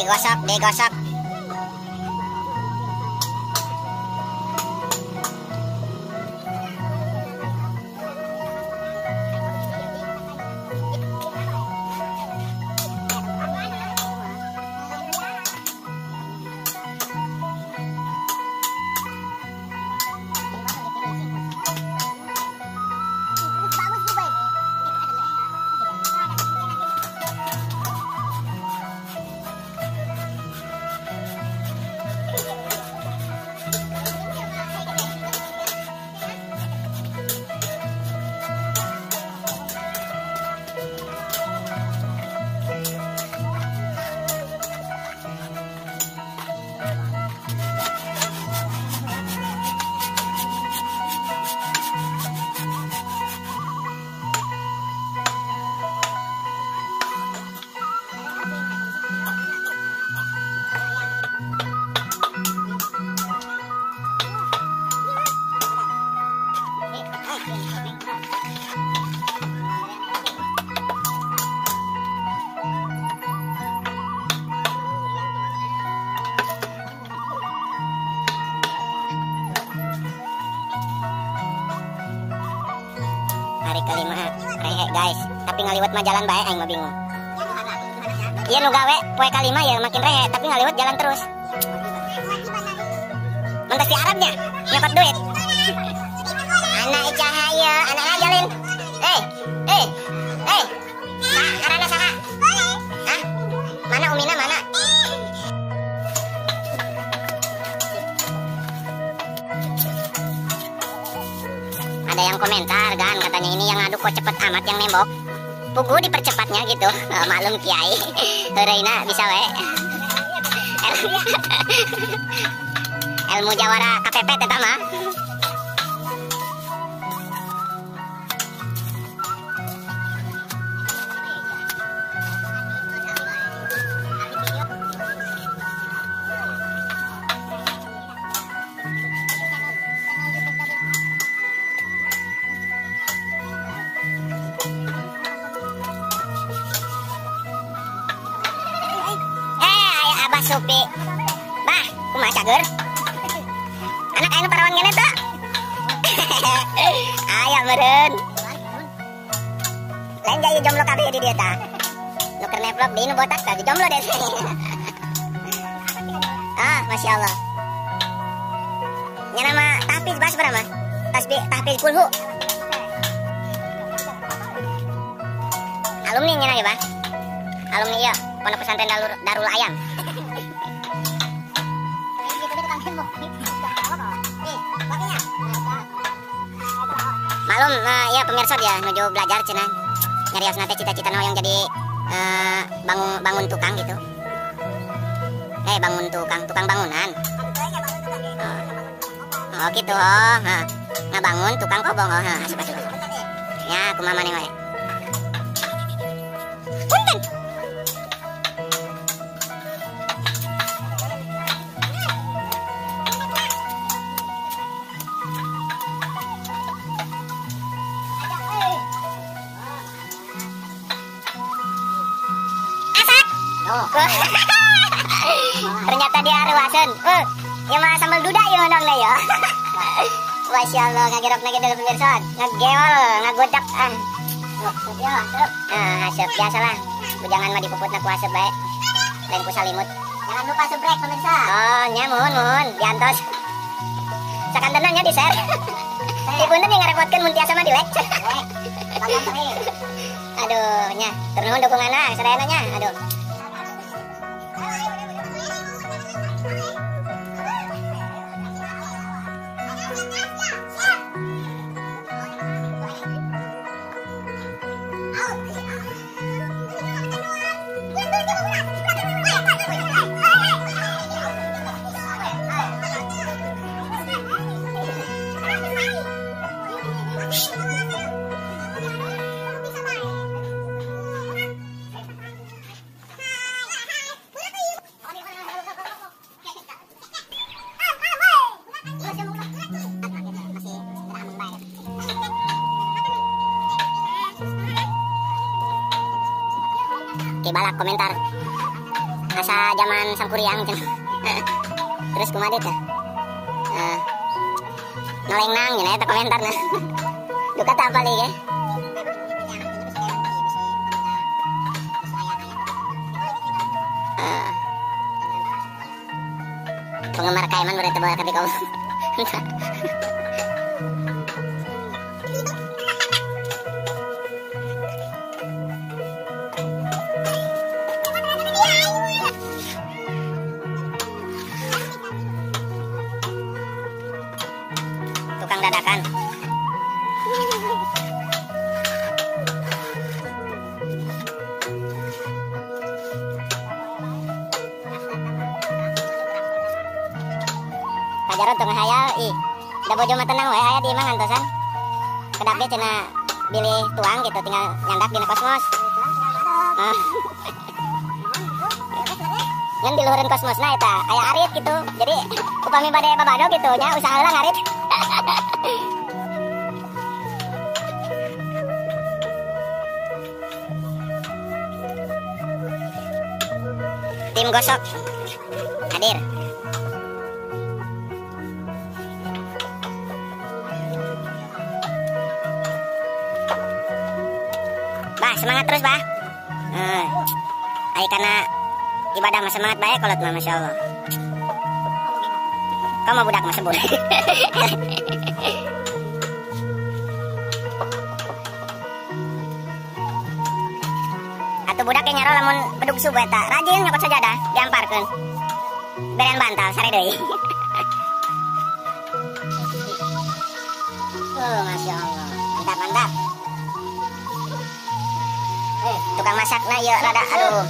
Digosok, digosok. Hari kelima rehe guys, tapi ngaliwat mah jalan bae aing mah bingung. Iya nu gawe poe kalima ya makin rehe, tapi ngaliwat jalan terus. Mun geus di Arabnya nyokot duit. Anak cahaya, anak jalin. Eh. Saha saha? Hah? Mana Umina mana? Ada yang komentar kan, katanya ini yang ngaduk kok cepet amat yang nembok. Pugu dipercepatnya gitu. Maklum kiai. Heureuna bisa we. Ilmu jawara KPP tetap mah. Supi. Bah, kumaha cager? Anak anu parawan ngene teu? Aya meureun. Lain ja ieu jomblo kabeh di dieu tah. Nu keur nevlog deui nu botak tah jomblo deh. Ah, Masya Allah. Nya nama tahfiz bahas berapa? Tasbih tahfiz kulhu. Alumni nya lagi, Bah. Alumni ieu Pondok Pesantren Darul Ayam. Malum, ya pemirsa dia menuju belajar cenah. Nyarios nate cita-cita yang jadi bangun tukang gitu. Bangun tukang, tukang bangunan. Oh, gitu oh, ha. Ngabangun tukang kobong oh, ha, asup asup. Ya, kumaha maneh wae. Punten. Ternyata dia ruasen. Ya mah sambal duda ya nong deh ya. Masya Allah, ngagerok lagi dulu pemirsa. Ngagewol, ngagodak ah. Ah, asep biasalah. Bujangan mah dipuputna ku asep bae. Lain ku salimut. Jangan lupa subrek pemirsa. Oh, nya mohon diantos. Sakantenan nya di-share. Ibu yang ngarepotkeun mun tiasa mah di-like. Aduh, nya, tur nuhun dukunganna sadayana nya. Aduh. Oke, balak komentar. Asa zaman Sangkuriang cenah. Terus kumaha deui tah? Noleng nang nya eta komentarna. Duka teh apa ge? Penggemar Kaiman berarti bawa ke kamu. Tukang dadakan. Kajarot teu ngahayal ih. Da bojo mah tenang we aya di imah ngantosan. Kedap ge cenah bilih tuang gitu tinggal nyandak dina kosmos. Ngan di luhureun kosmosna eta aya arit gitu. Jadi upami bade babado gitu nya usaha heula ngarit. Tim gosok hadir. Bah, semangat terus, Bah. Ai karena ibadah mah semangat bae kolot mah Masya Allah. Kau mau budak mah sebut. Atuh budak nyaro lamun bedug subuh eta rajin nyokot sajadah diamparkeun. Berean bantal sare deui. Oh, Masya Allah. Mantap, mantap. Tukang masak nah ieu rada aduh.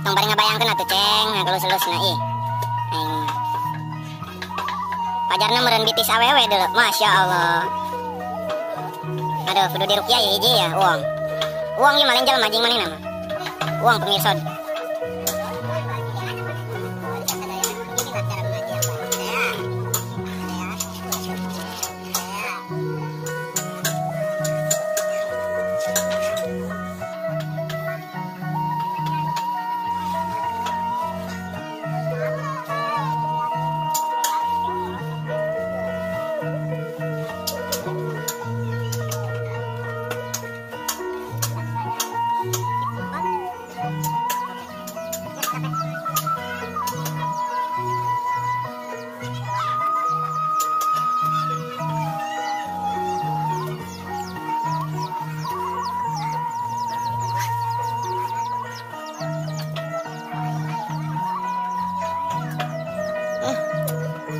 Tong bari ngabayangkeun atuh ceng, ngagelus-elusna ih. Aing mah. Pajarna meureun bitis awewe deuleu. Masya Allah. Aduh, kudu diruqyah ya hiji ya, uang. Uang ieu maling jelema jeung manehna mah. Uang pemirsa.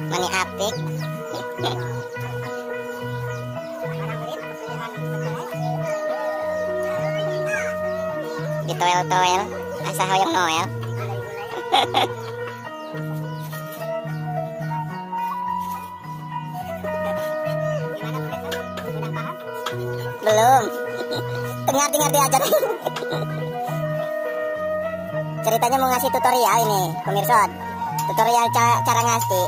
Mani apik. Ditoel-toel, asa hoyong noel. Belum. Ngerti-ngerti aja. Ceritanya mau ngasih tutorial ini, pemirsa. Tutorial cara ngasih.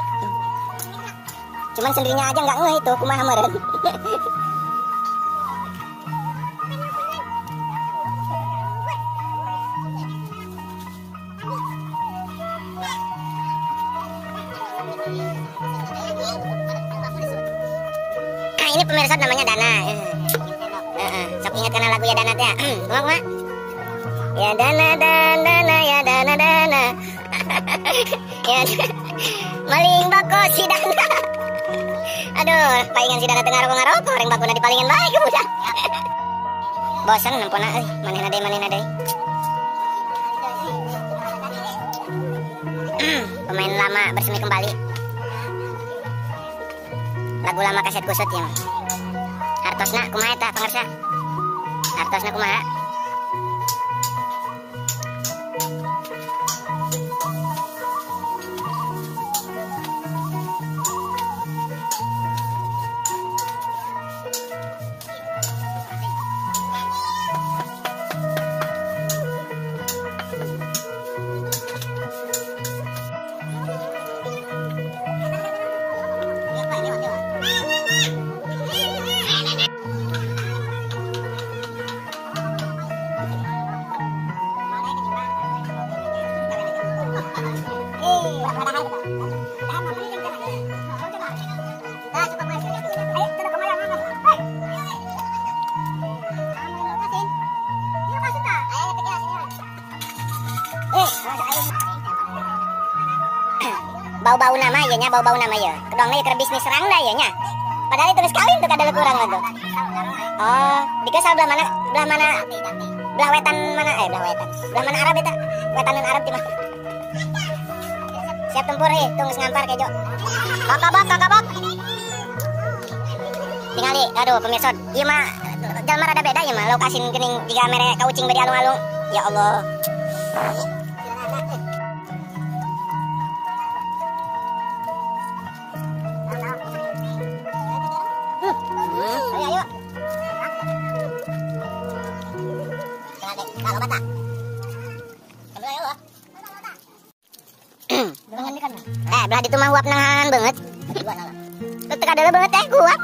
Cuman sendirinya aja nggak ngeh itu, kumaha meureun. Nah, ini pemirsa namanya Dana. Sok ingat karena lagu ya Dana teh. Kumaha kumaha? Ya Dana dana dana ya Dana dana. Ya maling bako si Dana. Aduh, palingan si Dana teu ngaroko-ngaroko, reng bakuna dipalingan bae ku budak. Bosan nempona euy, manehna deui manehna deui. Pemain lama bersemi kembali. Lagu lama kaset kusut ya mah. Hartosna kumaha eta pangarsa? Hartosna kumaha? Bau-bau nama ya nya, bau-bau nama ya. Kedongna ya keur bisnis rangda ya nya. Padahal itu geus kawin tuh kada kurang mah tuh. Oh, dikasal belah mana? Belah mana? Belah wetan mana? Belah wetan. Belah mana Arab eta? Wetanan Arab di mana? Siap tempur heh, tunggu ngampar kejo. Kakabak, kakabak. Tingali, aduh pemirsa, ieu mah jalma rada beda ieu mah, lauk asin geuning jiga mere ka ucing bari alung-alung. Ya Allah. Belah ditu mah huap nangan banget. Teu kadeuleut banget teh huap.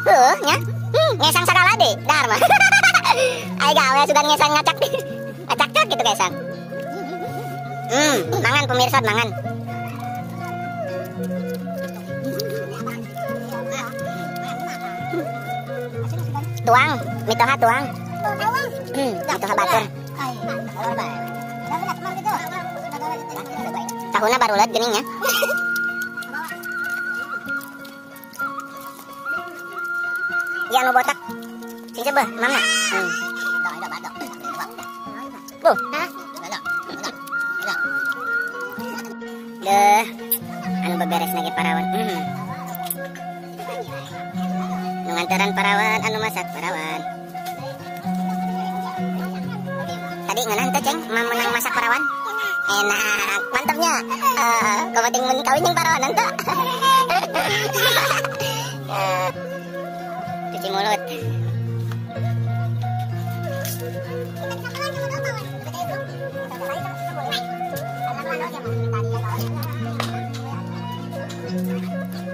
Heuh nya. Ngesang sagala deui dahar mah. Ai gawe sugan ngesang ngacak. Ngacak gitu ngesang. Mangan pemirsa mangan. Tuang, mitoha tuang. Mitoha batur. Tahuna barulat geuning nya. Ya anu botak. Sing sebeuh, mama. Buh. Deh. Anu beberes lagi parawan. Nu nganteran parawan, anu masak parawan. Tadi ngeunah teh ceng, menang masak parawan. Enak, mantapnya. Kau penting mun kawin jeung parawan teh. Cuci mulut.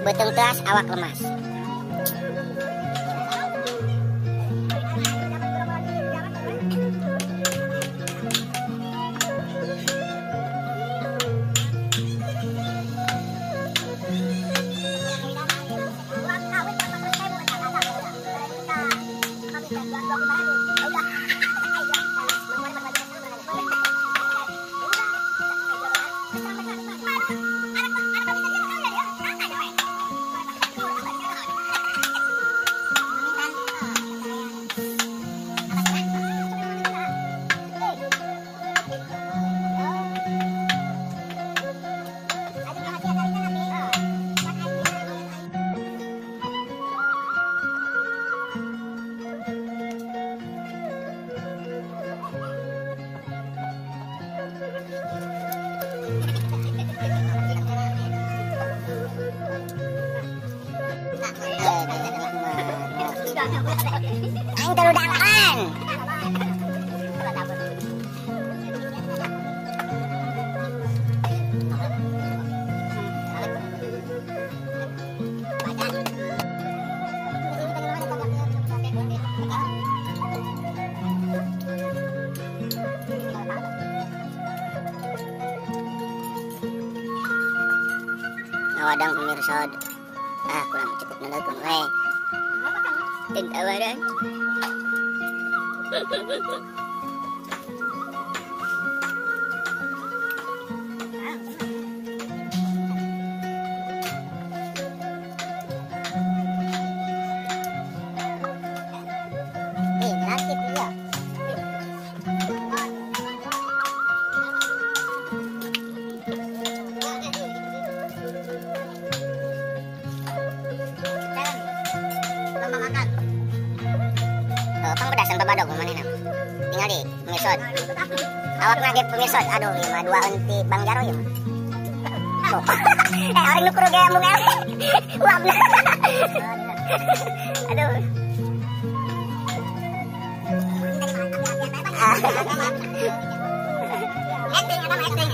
Beuteung teas awak lemas. Aing terudangan. Ngawadang pemirsa. Ah, kurang cukup neleukun we. Tentawaran. Babadog manehna. Tingali pemirsa. Awakna ge pemirsa. Aduh ieu mah dua enti Bang Jaro ieu mah. Orang nu kudu ge embung eleh. Uapna. Aduh. Acting ada acting.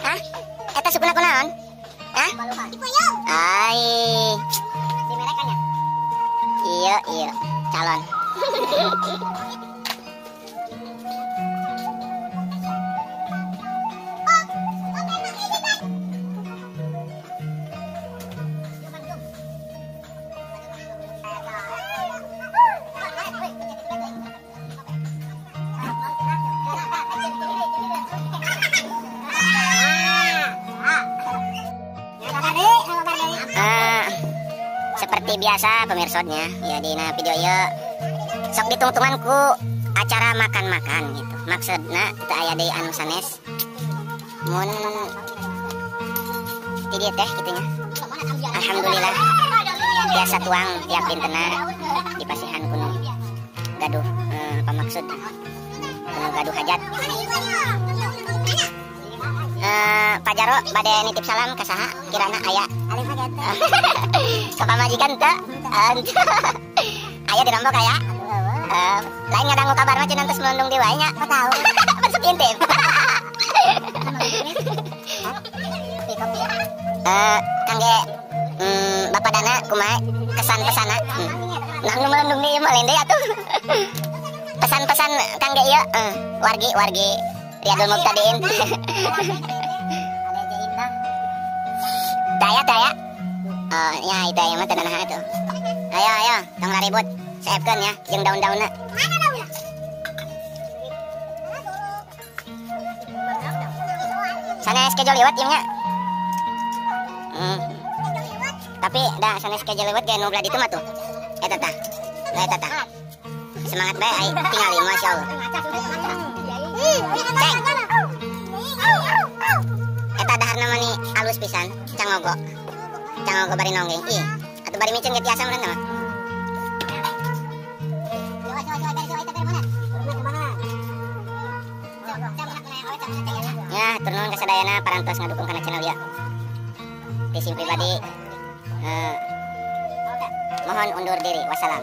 Hah? Eta sukuna kunaon? Hah? Ai. Iya, iya, calon. Seperti biasa pemirsanya ya dina video ieu sok ditungtungan ku acara makan-makan gitu. Maksudna teu aya deui anu sanes mun ti dieu teh kitu nya. Alhamdulillah biasa tuang tiap dintena di pasihan kuno gaduh apa maksud kuno gaduh hajat. Pak Jaro bade nitip salam ka saha kirana aya ka pamajikan teu aya di rombok aya lain ngadangu kabar mah cenah tos melundung deui wae nya tahu masuk intip. Kangge Bapak Dana kumaha kesan pesana nah nu melundung deui mah lain deui atuh pesan-pesan kangge ieu wargi wargi Riyadul Mubtadiin. Daya daya. Oh, ya itu ya mah teu naha atuh. Ayo ayo, tong ribut. Seepkeun ya jeung daun-daunna. Sanes kejo liwat ieu nya. Tapi dah sanes kejo liwat ge nu belah ditu mah tuh. Eta tah. Eta tah. Semangat bae ai tingali masyaallah. Ceng. Eta daharna mah ni alus pisan, cangogo. Cangogo bari nonggeng. Ih, atuh bari micen ge tiasa meureun mah. Ya, hatur nuhun ka sadayana parantos ngadukung kana channel ieu. Ti sim pribadi mohon undur diri. Wassalam.